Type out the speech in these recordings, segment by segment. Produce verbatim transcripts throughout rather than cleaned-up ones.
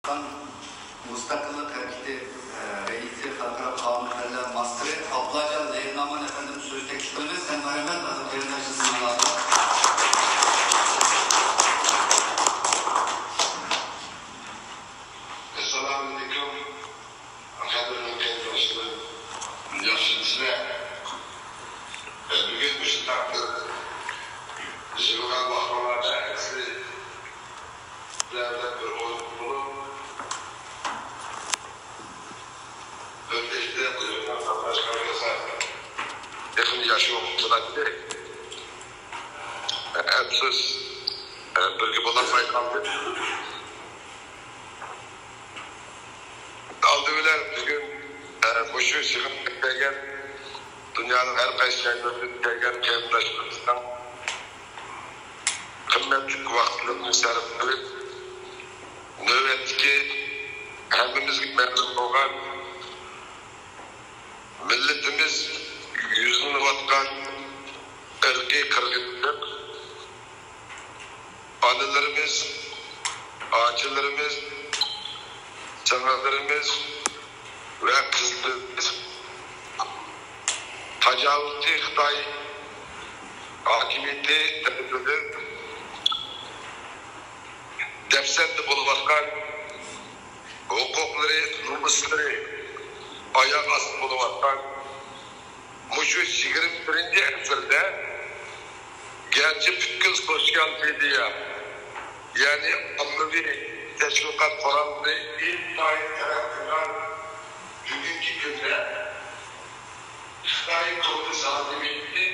مۇستەقىللىق ھەرىكىتى، ئە، رەئىسى، خەلقئارا قانۇنپەنلەر ماستېرى ئابلاجان زەينۇرراھمان ئەپەندىمنى سۆز تەكلىپ قىلىمىز. سەن بارىمەن، ھازىر قېرىنداشلىرىمىز ماڭىدۇ. ئەسسالامۇئەلەيكۇم، قەدىرلىك قېرىنداشلىرىم، ياخشىمۇسىلەر؟ بۈگۈن مۇشۇنداق بىر يىغىلغان ۋاقتىڭلاردا ئەسلى سىلەر بىلەن بىر ئويۇن بولۇپ، بىرلىكتە بۇ يىغىنغا قاتناشقان بولسا، تېخىمۇ ياخشى بولاتتى. ئەپسۇس، بىرگە بولالماي قالدۇق. ئالدى بىلەن بۈگۈن، ئە، مۇشۇ يىغىنغا كەلگەن دۇنيانىڭ ھەر قايسى جايلىرىدىن كەلگەن قېرىنداشلىرىمىزنىڭ قىممەتلىك ۋاقىتلىرىنى سەرپ قىلىپ، نۆۋەتتىكى ھەممىمىزگە مەلۇم بولغان مىللىتىمىز يۈزلىنىۋاتقان ئىرقىي قىرغىنچىلىق، ئانىلىرىمىز، ئاچىلىرىمىز، سىڭىللىرىمىز ۋە قىزلىرىمىز تاجاۋۇزچى خىتاي ھاكىمىيىتى تەرىپىدىن دەپسەندە بولۇۋاتقان ھوقۇقلىرى، نومۇسلىرى ئاياغ ئاستى بولۇۋاتقان مۇشۇ يىگىرمە بىرىنچى ئەسىردە گەرچە پۈتكۈل سوتسىيال مېدىيا، يەنى ئاممىۋى تەشۋىقات قوراللىرى ئىنتايىن تەرەققىي قىلغان بۈگۈنكى كۈندە خىتاي كوممۇنىست ھاكىمىيىتى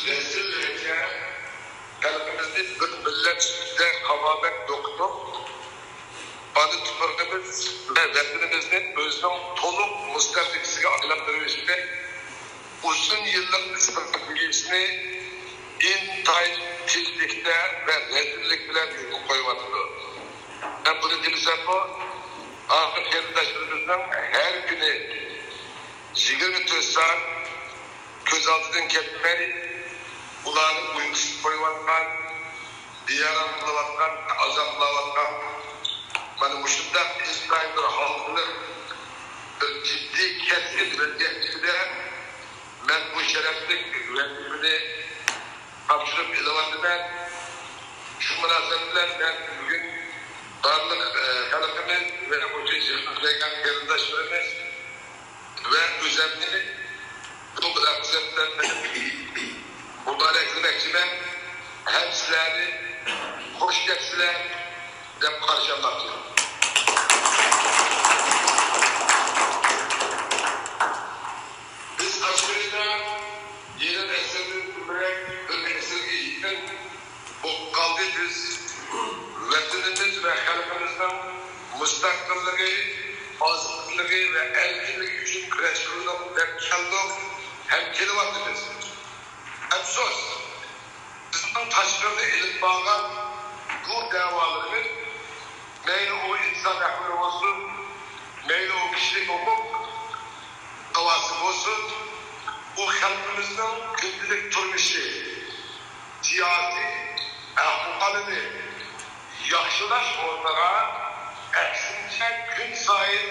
رەزىللىككە خەلقىمىزنى بىر مىللەت سۈپىتىدە قاۋاپەت يوقىتىپ، ئانا تۇپرىقىمىز ۋە ۋەتىنىمىزنى ئۆزىنىڭ تولۇق مۇستەملىكىسىگە ئايلاندۇرۇۋېتىشتەك ئۇزۇن يىللىق ئىستراتېگىيەسىنى ئىنتايىن تېزلىكتە ۋە رەزىللىك بىلەن يولغا قويۇۋاتىدۇ. مەن بۇنى دېمىسەممۇ، ئاخىر قېرىنداشلىرىمىزنىڭ ھەر كۈنى يىگىرمە تۆت سائەت كۆز ئالدىدىن كەتمەي، ئۇلارنى ئۇيقۇسىز قويۇۋاتقان، بىئارام قىلىۋاتقان، ئازابلاۋاتقان، مانا مۇشۇنداق ئىنتايىن بىر ھالقىلىق، بىر جىددىي، كەسكىن ۋەزىيەت ئىچىدە مەن بۇ شەرەپلىك ۋەزىپىنى تاپشۇرۇپ ئېلىۋاتىمەن. شۇ مۇناسىۋەت بىلەن مەن بۈگۈن بارلىق، ئە، خەلقىمىز ۋە مۇشۇ يىغىنغا كەلگەن قېرىنداشلىرىمىز ۋە ئۆزەمنى بۇ مۇناسىۋەت بىلەن مۇبارەكلىمەكچىمەن. ھەم سىلەرنى خۇش كەپسىلەر دەپ قارشى ئالماقچىمەن. بىز قەشقەردە يېرىم ئەسىردىن كۆپرەك، بىر ئەسىرگە يېقىن بولۇپ قالدى. بىز ۋەتىنىمىز ۋە خەلقىمىزنىڭ مۇستەقىللىقى، ئازادلىقى ۋە ئەركىنلىكى ئۈچۈن كۈرەش قىلدۇق، دەپ كەلدۇق ھەم كېلىۋاتىمىز. ئەپسۇس، بىزنىڭ تاشقىرىدا ئېلىپ بارغان بۇ دەۋالىرىمىز، مەيلى ئۇ ئىنسان ھەقلىرى بولسۇن، مەيلى ئۇ كىشىلىك ھوقۇق داۋاسى بولسۇن، ئۇ خەلقىمىزنىڭ كۈندىلىك تۇرمۇشى، سىياسىي ئەھۋالىنى ياخشىلاش ئورنىغا، ئەكسىنچە، كۈنسايىن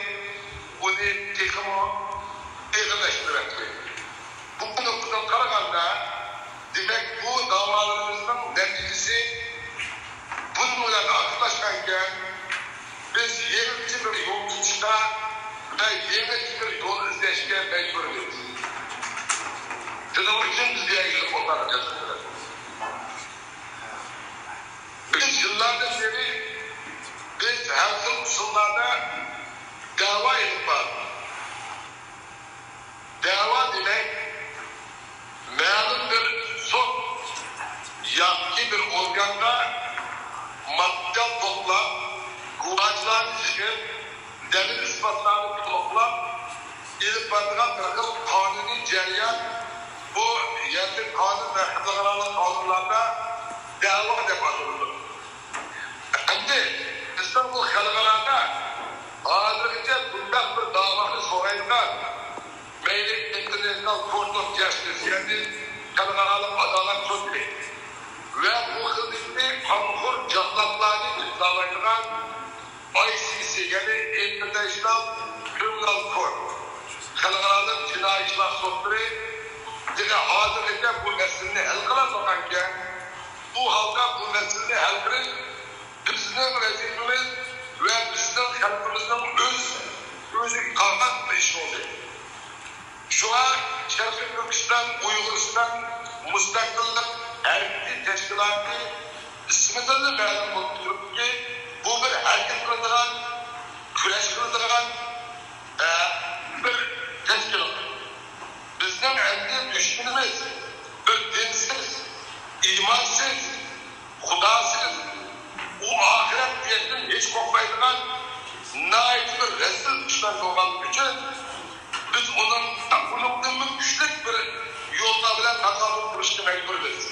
ئۇنى تېخىمۇ ئېغىرلاشتۇرۇۋەتتى. بۇ نۇقتىدىن قارىغاندا، دېمەك، بۇ داۋالىرىمىزنىڭ نەتىجىسى بۇنىڭ بىلەن ئاخىرلاشقانىكەن، بىز يېڭىچە بىر يول تۇتۇشقا ۋە يېڭىچە بىر يول ئىزدەشكە مەجبۇرمىز. شۇنىڭ ئۈچۈن بىز بۇ يەرگە يىغىلىپ ئولتۇرغان. بىز يىللاردىن بېرى، بىز ھەر خىل ئۇسۇللاردا دەۋا ئېلىپ باردۇق. دەۋا دېمەك، مەلۇم بىر سوت ياكى بىر ئورگانغا ماتېرىيال توپلاپ، گۇۋاھچىلارنى يىغىپ، دەلىل-ئىسپاتلارنى تولۇقلاپ ئېلىپ بارىدىغان بىر خىل قانۇنىي جەريان. بۇ يەرلىك قانۇن ۋە خەلقئارالىق قانۇنلاردا دەۋا دەپ ئاتىلىدۇ. ئەمدى بىزنىڭ بۇ خەلقئارادا ھازىرغىچە بۇنداق بىر داۋانى سورايدىغان، مەيلى ئىنتېرنېشنال كورت ئوف جەستىس، يەنى خەلقئارالىق ئادالەت سوتى ۋە بۇ خىلدىكى قانخور جاللاتلارنى جازالايدىغان يەنى ئىنتەرناشنال كرىمىنال كورت، خەلقئارالىق جىنايى ئىشلار سوتلىرى دېگەن ھازىرغىچە بۇ مەسىلىنى ھەل قىلالمىغانىكەن، بۇ ھالدا بۇ مەسىلىنى ھەل قىلىش بىزنىڭ ۋەزىپىمىز ۋە بىزنىڭ خەلقىمىزنىڭ ئۆز، ئۆزىگە قالغان بىر ئىش بولدى. شۇڭا شەرقىي تۈركىستان ئۇيغۇرىستان مۇستەقىللىق ھەرىكىتى تەشكىلاتى ئىسمىدىنلا مەلۇم بولۇپ تۇرۇپتۇكى، بۇ بىر ھەرىكەت قىلىدىغان، كۈرەش قىلىدىغان، ئە، بىر تەشكىلات. بىزنىڭ ئەمدى دۈشمىنىمىز بىر دىنسىز، ئىمانسىز، خۇداسىز، ئۇ ئاخىرەت دېگەندىن ھېچ قورقمايدىغان ناھايىتى بىر رەزىل دۈشمەن بولغانلىقى ئۈچۈن، بىز ئۇنىڭ، ئۇنىڭدىنمۇ كۈچلۈك بىر يوللار بىلەن تاقابىل تۇرۇشقا مەجبۇرمىز.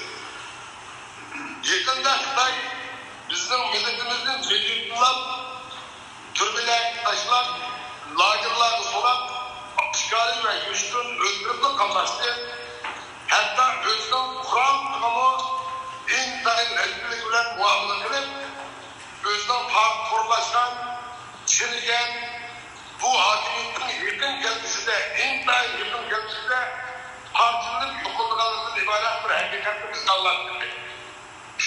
يېقىندا خىتاي بىزنىڭ مىللىتىمىزنى مىليونلاپ تۈرمىلەرگە تاشلاپ، لاگېرلارغا سولاپ، ئاشكارا ۋە يوشۇرۇن ئۆلتۈرۈپلا قاماشتى. ھەتتا ئۆزىنىڭ قورالىغىمۇ ئىنتايىن رەھىملىك بىلەن مۇئامىلە قىلىپ، ئۆزىنىڭ پارتىيە قۇرۇلۇشقان، چىرىگەن، بۇ ھاكىمىيەتنىڭ يېقىن كەلگۈسىدە، ئىنتايىن يېقىن كەلگۈسىدە پارچىلىنىپ يوقىلىدىغانلىقىدىن ئىبارەت بىر ھەقىقەتنى بىز ئاڭلاتتۇق.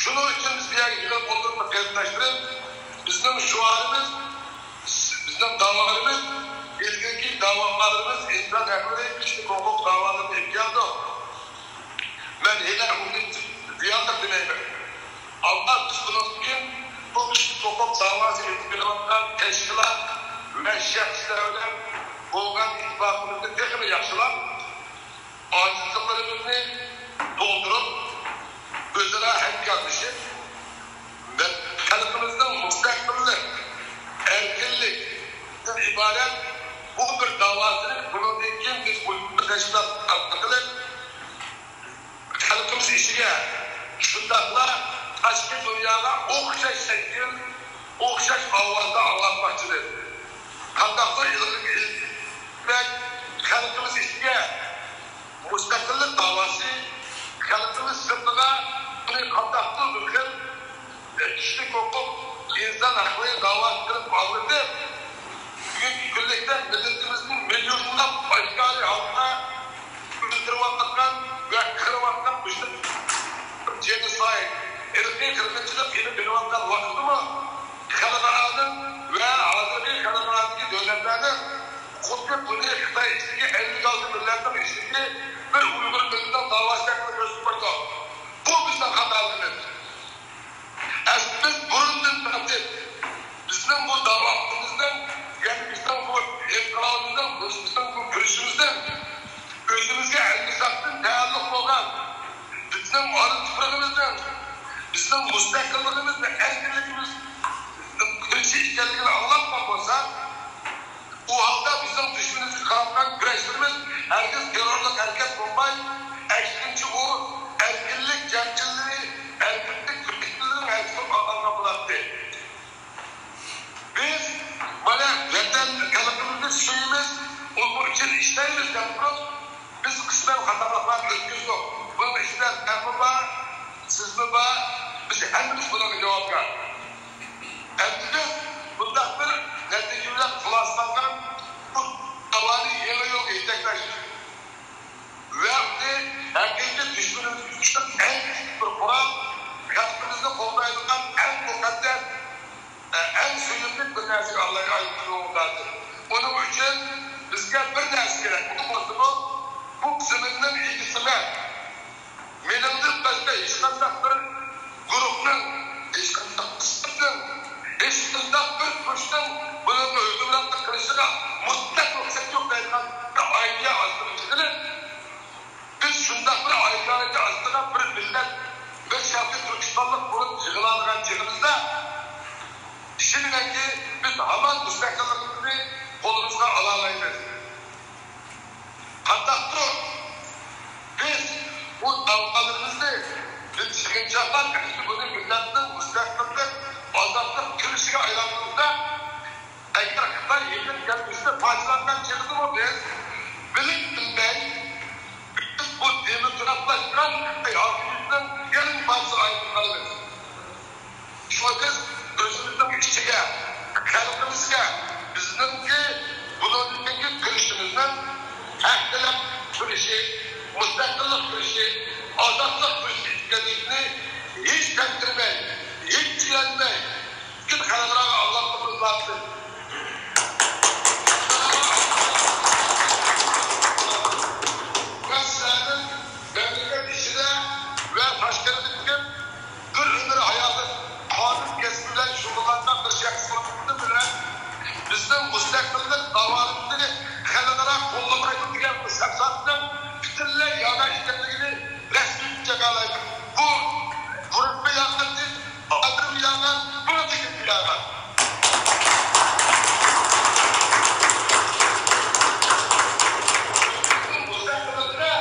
شۇنىڭ ئۈچۈن بىز بۇ يەرگە يىغىلىپ ئولتۇرۇپمۇ قېرىنداشلىرىم، بىزنىڭ شوئارىمىز، بىزنىڭ داۋالىرىمىز، ئىلگىرىكى داۋالىرىمىز ئىنسان ھەقلىرى، كىشىلىك ھوقۇق داۋالىرىنى ئېلىپ كەلدۇق. مەن ھېلى ئۇنى زىيانلىق دېمەيمەن. ئەمما بىز بۇنىڭدىن كېيىن بۇ كىشىلىك ھوقۇق داۋاسى ئېلىپ كېلىۋاتقان تەشكىلات ۋە شەخسلەر بىلەن بولغان ئىتتىپاقىمىزنى تېخىمۇ ياخشىلاپ، ئاجىزلىقلىرىمىزنى تولدۇرۇپ، ئۆزئارا ھەمكارلىشىپ، خەلقىمىزنىڭ مۇستەقىللىق، ئەركىنلىكتىن ئىبارەت بۇ بىر داۋاسىنى بۇنىڭدىن كېيىن بىز مۇھىم تەشكىلات قىلىپ، خەلقىمىز ئىچىگە، شۇنداقلا تاشقى دۇنياغا ئوخشاش شەكىل، ئوخشاش ئاۋازدا ئاڭلاتماقچىدىم. قانداقتۇر ئىلگىرىكى خەلقىمىز ئىچىگە مۇستەقىللىق داۋاسى، خەلقىمىز سىرتىغا بۇنى قانداقتۇر بىر خىل كىشىلىك ھوقۇق، ئىنسان ھەقلىرى داۋاسى قىلىپ ئاڭلىتىپ، بۈگۈنكى كۈنلۈكتە مىللىتىمىزنى مىليونلاپ ئاشكارا ھالدا ئۆلتۈرۈۋاتقان ۋە قىرىۋاتقان مۇشۇ جېنوسايد، ئىرقىي قىرغىنچىلىق ئېلىپ بېرىۋاتقان ۋاقىتتىمۇ خەلقئارانىڭ ۋە ھازىرقى خەلقئارادىكى دۆلەتلەرنىڭ خۇددى بۇنى خىتاي ئىچىدىكى ئەللىك ئالتە مىللەتنىڭ ئىچىدىكى بىر ئۇيغۇر مىللىتىنىڭ داۋاسى ھەققىدە كۆرسىتىپ بېرىدۇ. بۇ بىزنىڭ خاتالىقىمىز. ئەسلى بىز بۇرۇندىن تارتىپ بىزنىڭ بۇ داۋامىزنىڭ، يەنى بىزنىڭ بۇ ئىنقىلابىمىزنىڭ، بىزنىڭ بۇ كۈرىشىمىزنىڭ ئۆزىمىزگە ئەلمىساقتىن تەئەللۇق بولغان، بىزنىڭ ئانا تۇپرىقىمىزنىڭ، بىزنىڭ مۇستەقىللىقىمىز ۋە ئەركىنلىكىمىزنىڭ كۈرىشى ئىكەنلىكىنى ئاڭلاتقان بولسا، ئۇ ھالدا بىزنىڭ دۈشمىنىمىزگە قاراتقان كۈرەشلىرىمىز ھەرگىز تېررورلۇق ھەرىكەت بولماي، ئەكسىچە ئۇ ئەركىنلىك جەڭچىلىرى، ئەركىنلىك كۈرەشچىلىرىنىڭ ھەرىكىتى بولۇپ قالغان بولاتتى. بىز مانا ۋەتەن خەلقىمىزنى سۆيىمىز، ئۇنىڭ ئۈچۈن ئىشلەيمىز دەپ تۇرۇپ، بىز قىسمەن خاتالىقلارنى ئۆتكۈزدۇق. بۇنىڭ ئىچىدە مەنمۇ بار، سىزمۇ بار، بىز ھەممىمىز بۇنىڭغا جاۋابكار. ئەمدى بىز بۇنداق بىر نەتىجە بىلەن خۇلاسىلانغان بۇ داۋانى يېڭى يولغا يېتەكلەش ۋە ئۇنى ھەقىقىي دۈشمىنىمىز ئۈچۈن ئەڭ كۈچلۈك بىر قورال، خەلقىمىزنى قوغدايدىغان ئەڭ مۇقەددەس، ئەڭ سۆيۈملۈك بىر نەرسىگە ئايلىنىۋاتىدۇ. ئۇنىڭ ئۈچۈن بىزگە بىر نەرسە كېرەك. ئۇ بولسىمۇ، بۇ زېمىننىڭ ئىگىسىمەن. مېنىڭدىن باشقا ھېچقانداق بىر گۇرۇھنىڭ، ھېچقانداق قىسىمنىڭ، ھېچقانداق بىر كۈچنىڭ بۇنىڭغا ھۆكۈمرانلىق قىلىشىغا مۇتلەق رۇخسەت يوق دەيدىغان بىر ئايدىيە ئاستىغا تىكىلىپ، بىز شۇنداق بىر ئايدىيە ئاستىغا بىر مىللەت، بىر شەرقىي تۈركىستانلىق بولۇپ يىغىلالىغان چېغىمىزدا، ئىشىنىمەنكى، بىز ھامان مۇستەقىللىقىمىزنى قولىمىزغا ئالالايمىز. قانداقتۇر بىز بۇ داۋالىرىمىزنى بىز يىغىنچاقلاپ، ئەمدى بۇنى مىللەتنىڭ مۇستەقىللىق، ئازادلىق كۈرىشىگە ئايلاندۇرۇپ، ئەگەر خىتاي يېقىن كەلگۈسىدە پارچىلانغان چېغىدىمۇ بىز بىلىپ بىلمەي، بىز بۇ دېموكراتلاشقان خىتاي ھاكىمىيىتىنىڭ يەنە بىر پارچىسىغا ئايلىنىپ قالىمىز. شۇڭا بىز ئۆزىمىزنىڭ ئىچىگە، خەلقىمىزگە بىزنىڭكى بۇنىڭدىكى كۈرىشىمىزنىڭ ھەق تەلەپ كۈرىشى، مۇستەقىللىق كۈرىشى، ئازادلىق كۈرىشى ئىكەنلىكىنى ھېچ تەمتىرىمەي، ھېچ چىدىمەي، پۈتۈن خەلقئاراغا ئاڭلاتقىنىمىز لازىم. مەن سىلەرنىڭ مەملىكەت ئىچىدە ۋە تاشقىرىدىكى بىر ئۆمۈر ھاياتىم قانۇن كەسپى بىلەن شۇغۇللانغان بىر شەخس بولغىنىم بىلەن، بىزنىڭ مۇستەقىللىق داۋامىزنى خەلقئارا قوللىمايدۇ دېگەن بۇ سەپساتىنىڭ پۈتۈنلەي يامان ئىكەنلىكىنى رەسمىي جاكارلايمەن. بۇ بۇرۇنمۇ يالغان، ھازىرمۇ يالغان، بۇرۇندىكى يالغان. مۇستەقىللىققا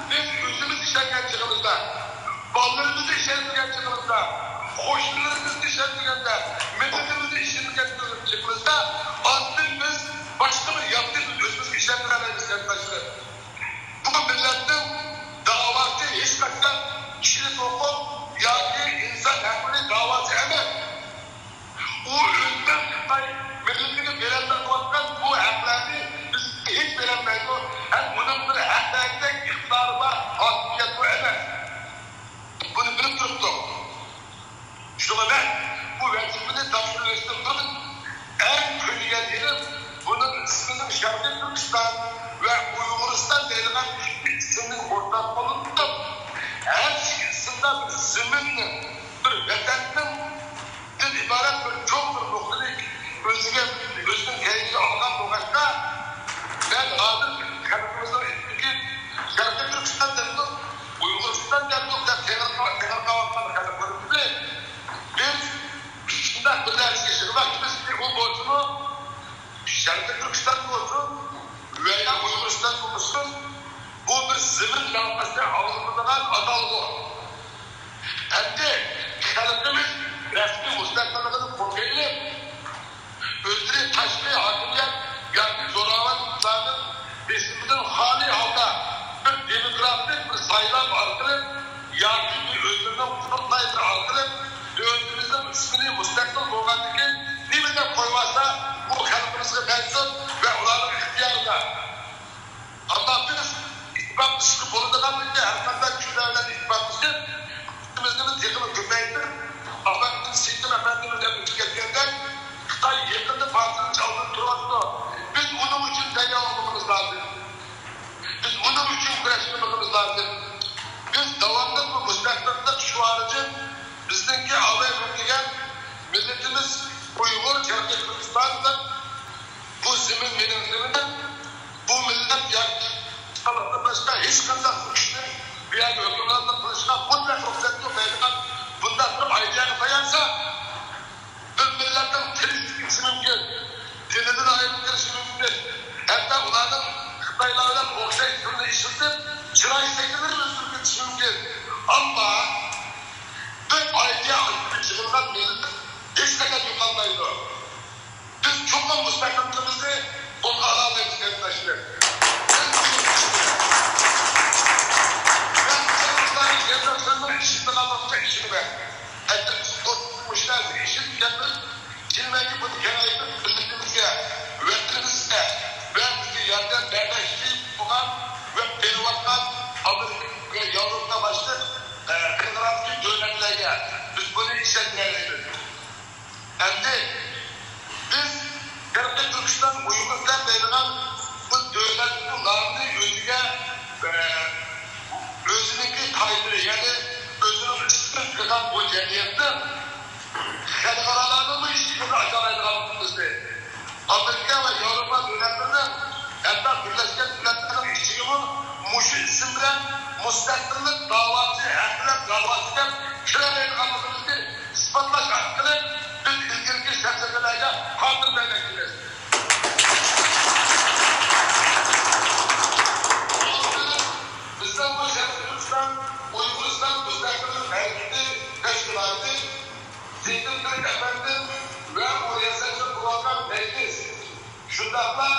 بىز ئۆزىمىز ئىشەنگەن چېغىمىزدا، بالىلىرىمىزنى ئىشەنمىگەن چېغىمىزدا، قوشنىلىرىمىزنى ئىشەنمىگەندە، مىللىتىمىزنى ئىشەنمىگەن چېغىمىزدا، ئاندىن بىز باشقا بىر ياتنى بىز ئۆزىمىزگە ئىشەندۈرەلەيمىز، قېرىنداشلار. بۇ مىللەتنىڭ داۋاسى ھېچقاچان كىشىلىك ھوقۇق ياكى ئىنسان ھەقلىرى داۋاسى ئەمەس. ئۇ ئۆزىنىڭ خىتاي مىللىتىگە بېرەلمەيۋاتقان بۇ ھەقلەرنى بىزگە ھېچ بېرەلمەيدۇ ھەم ئۇنىڭ بىر ھەق بەرگۈدەك ئىقتىدارى بار، ھاكىمىيەتمۇ ئەمەس. بۇنى بىلىپ تۇرۇپتۇق. شۇڭا مەن بۇ ۋەزىپىنى تاپشۇرۇۋېلىشتىن بۇرۇن ئەڭ كۆيگەن يېرىم بۇنىڭ ئىسمىنىڭ شەرقىي تۈركىستان ۋە ئۇيغۇرىستان دەيدىغان ئىككى ئىسىمنىڭ ئورتاق بولۇپ، ھەر ئىككى ئىسىمدا بىر زېمىننىڭ، بىر ۋەتەننىڭ دىن ئىبارەت بىر چوڭ بىر نۇقتىنى ئۆزىگە، ئۆزىنىڭ كەينىگە ئالغان بولغاچقا، مەن ھازىر خەلقىمىزنىڭ ئىچىدىكى شەرقىي تۈركىستان دەمدۇق، ئۇيغۇرىستان دەمدۇق دەپ تېڭىرقا-، تېڭىرقاۋاتقان خەلقلىرىمىزنى بىز شۇنداق بىر نەرسىگە يىغماقچىمىزكى، ئۇ بولسىمۇ شەرقىي تۈركىستان بولسۇن ۋەيا ئۇيغۇرىستان بولسۇن، بۇ بىر زېمىن مەنپەئەتىنى ئاڭلىتىدىغان ئاتالغۇ. ئەمدى خەلقىمىز رەسمىي مۇستەقىللىقىنى قولغا ئېلىپ، ئۆزىنى تاشقى ھاكىمىيەت ياكى زوراۋانلارنىڭ بېسىمىدىن خالىي ھالدا بىر دېموكراتىك بىر سايلام ئارقىلىق ياكى بىر ئۆزلىرىنىڭ قۇرۇلتايلىرى ئارقىلىق دۆلىتىمىزنىڭ ئىسمىنى مۇستەقىل بولغاندىن كېيىن نېمە دەپ قويۇۋالسا، بۇ خەلقىمىزگە مەنسۇپ ۋە ئۇلارنىڭ ئىختىيارىدا. ئەمما بىز ئىتتىپاقلىشىشقا بولىدىغانلىقى، ھەر قانداق كۈچلەر بىلەن ئىتتىپاقلىشىپ، كۈچىمىزنى تېخىمۇ كۆپەيتىپ، ئاپەندىمىز سېيىتىم ئەپەندىمىز ئېيتىپ كەتكەندەك، خىتاي يېقىندا پارتىيىنى چالدۇرۇپ تۇرۇۋاتىدۇ. بىز ئۇنىڭ ئۈچۈن تەييارلىق قىلىشىمىز لازىم. بىز ئۇنىڭ ئۈچۈن كۈرەشكە مېڭىشىمىز لازىم. بىز داۋاملىق بۇ مۇستەقىللىق شوئارىدىن بىزنىڭكى ئالايلۇق دېگەن مىللىتىمىز ئۇيغۇر شەرقىي تۈركىستاندا بۇ زېمىن مېنىڭ زېمىنىم، بۇ مىللەت ياكى خەلقتىن باشقا ھېچقانداق بىر كۈچنىڭ بۇ يەرگە ھۆكۈمرانلىق قىلىشىغا مۇتلەق رۇخسەت يوق دەيدىغان بۇنداق بىر ئايدىيەگە تايانسا، بىر مىللەتنىڭ تىرىشىپ كېتىشى مۇمكىن، دىنىدىن ئايرىلىپ كېتىشى مۇمكىن، ھەتتا ئۇلارنىڭ خىتايلار بىلەن ئوخشاش تىلنى ئىشلىتىپ، چىراي شەكىللىرى ئۆزگىرىپ كېتىشى مۇمكىن. ئەمما بىر ئايدىيە ئاستىدا يىغىلغان مىللەت ھېچقاچان يوقالمايدۇ. بىز چوقۇم مۇستەقىللىقىمىزنى قولغا ئالالايمىز، قېرىنداشلار. مەن مۇشۇ قېرىنداشلارنىڭ ئىشىنىدىغانلىقىغا ئىشىنىمەن. ئەگەر بىز مۇشۇ نەرسىگە ئىشىنىپ كەتمىسەك، كېلىنمەيدۇ بۇنى كېڭەيتىپ، مىللىتىمىزگە، ۋەتىنىمىزگە ۋە بىزگە ياردەم بەرداشلىق قىلغان ۋە بېرىۋاتقان ئامېرىكا ۋە ياۋروپا باشلىق، ئە، خەلقئارادىكى دۆلەتلەرگە بىز بۇنى ئىشەنمەيمىز. ئەمدى بىز شەرقىي تۈركىستان ئۇيغۇرىستان دەيدىغان بۇ دۆلەتنىڭ نامىنى ئۆزىگە، ئە، ئۆزىنىڭكى تايتىلى، يەنى ئۆزىنىڭ ئىسمىنى قىلغان بۇ جەمئىيەتنىڭ خەلقئارالارنىڭمۇ ئىشىكىنى ئاچالايدىغانلىقىمىزنى، ئامېرىكا ۋە ياۋروپا دۆلەتلىرىنىڭ، ھەتتا بىرلەشكەن دۆلەتلەرنىڭ ئىشىكىگىمۇ مۇشۇ ئىسىم بىلەن مۇستەقىللىق داۋاسى، ھەق تەلەپ داۋاسى دەپ كىرەلەيدىغانلىقىمىزنى ئىسپاتلاش ئارقىلىق بىز ئىلگىرىكى سەپسەتىلەرگە خاتىمە بەرمەكچىمىز. بىزنىڭ بۇ شەرقىي تۈركىستان، ئۇيغۇرىستان مۇستەقىللىق ھەرىكىتى تەشكىلاتى، زېيتىن تۈرك ئەپەندىم ۋە ئۇ رىياسەتچىلىك قىلىۋاتقان مەجلىس، شۇنداقلا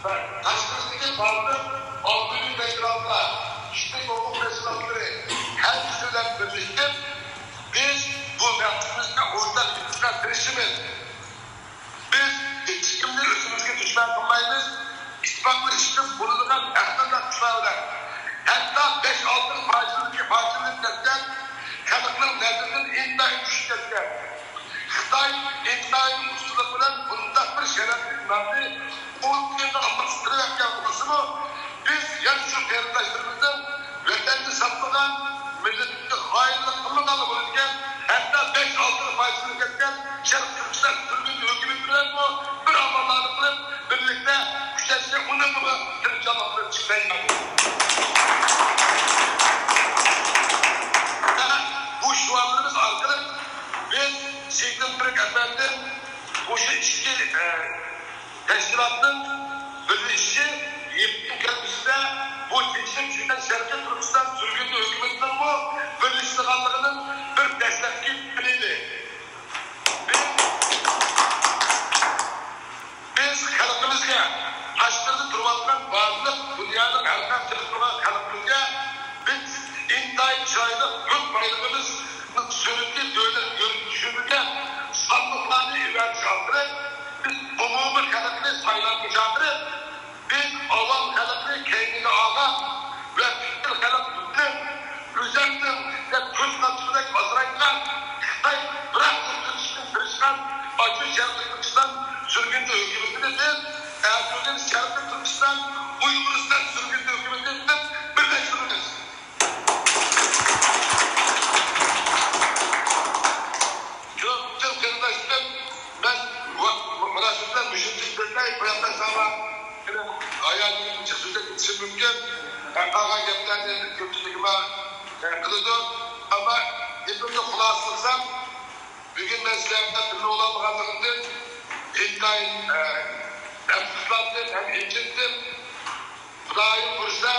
تاشقىرىدىكى بارلىق ئاممىۋى تەشكىلاتلار، كىشىلىك ھوقۇق تەشكىلاتلىرى ھەممىسى بىلەن بىرلىشىپ، بىز بۇ مەقسىتىمىزگە ئورتاق يېتىشىشكە تىرىشىمىز. بىز ئىتتىپاقلىشىشقا بولىدىغان ھەقسىز قىسلار بىلەن، ھەتتا بەش-ئالتە پاجىلىككە پاجىلىنىپ كەتكەن، خەلقنىڭ نەزىرىدىن ئىنتايىن چۈشۈپ كەتكەن خىتاي ئىنتايىن ئۇستىلىق بىلەن بۇنداق بىر شەرەپلىك نامنى ئۇنتۇيدىغان بولسىمۇ، بىز يەنە شۇ قېرىنداشلىرىمىزنىڭ ۋەتەننى ساتمىغان، مىللىتىگە خائىنلىق قىلمىغانلا بولىدىكەن، ھەتتا بەش-ئالتە پايسىنى كەتكەن شەرقىي تۈركىستان سۈرگۈن ھۆكۈمىتى بىلەنمۇ بىر ئاماللارنى قىلىپ، بىرلىكتە كۈچەشكە ئۇنىڭغىمۇ تىرىشچانلىق بىلەن چىقىشىمىز. بۇ شوئارلىرىمىز ئارقىلىق بىز شى جىنپىڭ ئەپەندىم مۇشۇ ئىككى، ئە، تەشكىلاتنىڭ بىرلىشىشى يېقىن كەلگۈسىدە بۇ چېچىلىپ چۈشكەن شەرقىي تۈركىستان سۈرگۈندە ھۆكۈمىتىنىڭمۇ بىرلىشىدىغانلىقىنىڭ بىر دەسلەپكى دەلىلى. بىز، بىز خەلقىمىزگە، تاشقىرىدا تۇرۇۋاتقان بارلىق دۇنيانىڭ ھەر قايسى تەرىپىدە تۇرغان خەلقىمىزگە بىز ئىنتايىن چىرايلىق كۆك بايرىقىمىز سۈرەتلىك دۆلەت كۆرۈنۈشىمىزگە ساندۇقلارنى ئېۋەتىش ئارقىلىق بىز ئومۇمىي خەلقنى سايلامغا چاقىرىپ، بىز ئاۋام خەلقنى كەينىگە ئالغان ۋە پۈتكۈل خەلقنىڭ ئۆزەكنىڭ دەپ كۆز قاچىقىدەك ئازرايتقان خىتاي بىراق تۇتۇشقا تىرىشقان ئاشۇ شەرقىي تۈركىستان سۈرگۈندە ھۆكۈمىتىنى بىز ئەتىگۈن شەرقىي تۈركىستان ئۇيغۇرىستان سۈرگۈندە ھۆكۈمىتى دەپ بىرلەشتۈرىمىز. شۇنىڭ ئۈچۈن قېرىنداشلىرىم، مەن مۇ-، مۇناسىۋەت بىلەن مۇشۇنى بىلدۈرمەي قويۇپ بەرسەڭلار، مېنىڭ ھاياتىمدىن جىق سۆزلەپ كېتىشىم مۇمكىن. مەن قالغان گەپلەرنى كۆپچىلىكىمە قىلىدۇ. ئەمما گېپىمنى خۇلاسىلىسام، بۈگۈن مەن سىلەر بىلەن بىللە بولالمىغانلىقىمدىن ئىنتايىن، ئە، ئەپسۇسلاندىم ھەم ئېچىندىم. خۇدايىم بۇيرۇسا،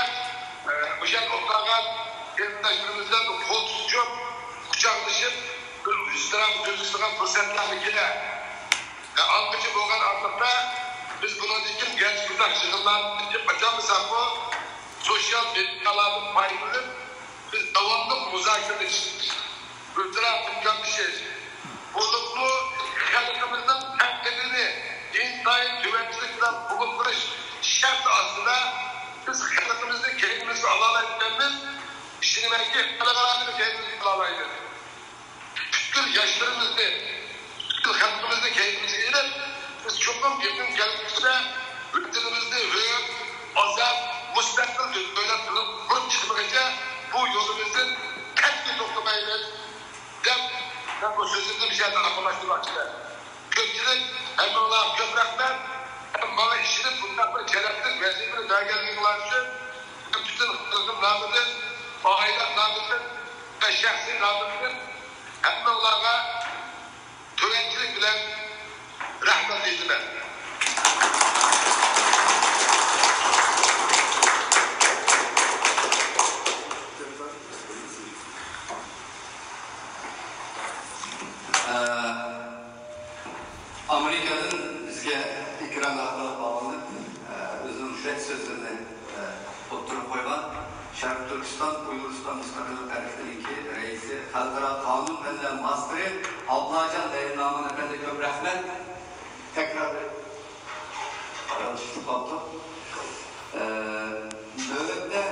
ئە، مۇشۇ يەردە ئولتۇرغان قېرىنداشلىرىمىز بىلەن بىر قول تۇتۇشۇپ، قۇچاقلىشىپ، بىر ئىزتىراپ كۆرسىتىدىغان پۇرسەتلەرمۇ كېلەر. ئە، ئالغۇچى بولغان ئارىلىقتا بىز بۇنىڭدىن كېيىن گەرچە بۇنداق يىغىنلارنى ئېچىپ ئاچالمىساقمۇ، سوشيال مېدىيالاردىن پايدىلىنىپ، بىز داۋاملىق مۇزاكىرىلىشىش، ئۆزئارا ھەمكارلىشىش، بولۇپمۇ خەلقىمىزنىڭ تەنقىدىنى ئىنتايىن تۆۋەنچىلىك بىلەن قوبۇل قىلىش شەرتى ئاستىدا بىز خەلقىمىزنى كەينىمىزگە ئالالايدىكەنمىز. ئىشىنىمەنكى، خەلقئارانى كەينىمىزگە ئالالايدۇ. پۈتكۈل ياشلىرىمىزنى، پۈتكۈل خەلقىمىزنى كەينىمىزگە ئېلىپ، بىز چوقۇم يېقىن كەلگۈسىدە ۋەتىنىمىزنى ھۆر، ئازاد، مۇستەقىل دۆلەت قىلىپ قۇرۇپ چىقمىغىچە بۇ يولىمىزدىن قەتئىي توختىمايمىز، دەپ، مەن بۇ سۆزۈمنى مۇشۇ يەردە ئاخىرلاشتۇرماقچىمەن. كۆپچىلىك، ھەممىڭلارغا كۆپ رەھمەت. ھەم ماڭا ئىشىنىپ، بۇنداق بىر شەرەپلىك ۋەزىپىنى بەرگەنلىكىڭلار ئۈچۈن مەن پۈتۈن خەلقىم نامىدىن، ئائىلەم نامىدىن ۋە شەخسىي نامىمدىن ھەممىڭلارغا تۆۋەنچىلىك بىلەن رەھمەت ئېيتىمەن. ئامېرىكادىن بىزگە ئېكران ئارقىلىق باغلىنىپ، ئۆزىنىڭ يۈرەك سۆزلىرىنى ئوتتۇرىغا قويغان شەرقىي تۈركىستان ئۇيغۇرىستان مۇستەقىللىق ھەرىكىتىنىڭكى رەئىسى، خەلقئارا قانۇن پەنلەر ماستېرى ئابلاجان لەيلىنامىن ئەپەندىگە كۆپ رەھمەت. تەكرار ئايرىلىشىپ قالدۇق. نۆۋەتتە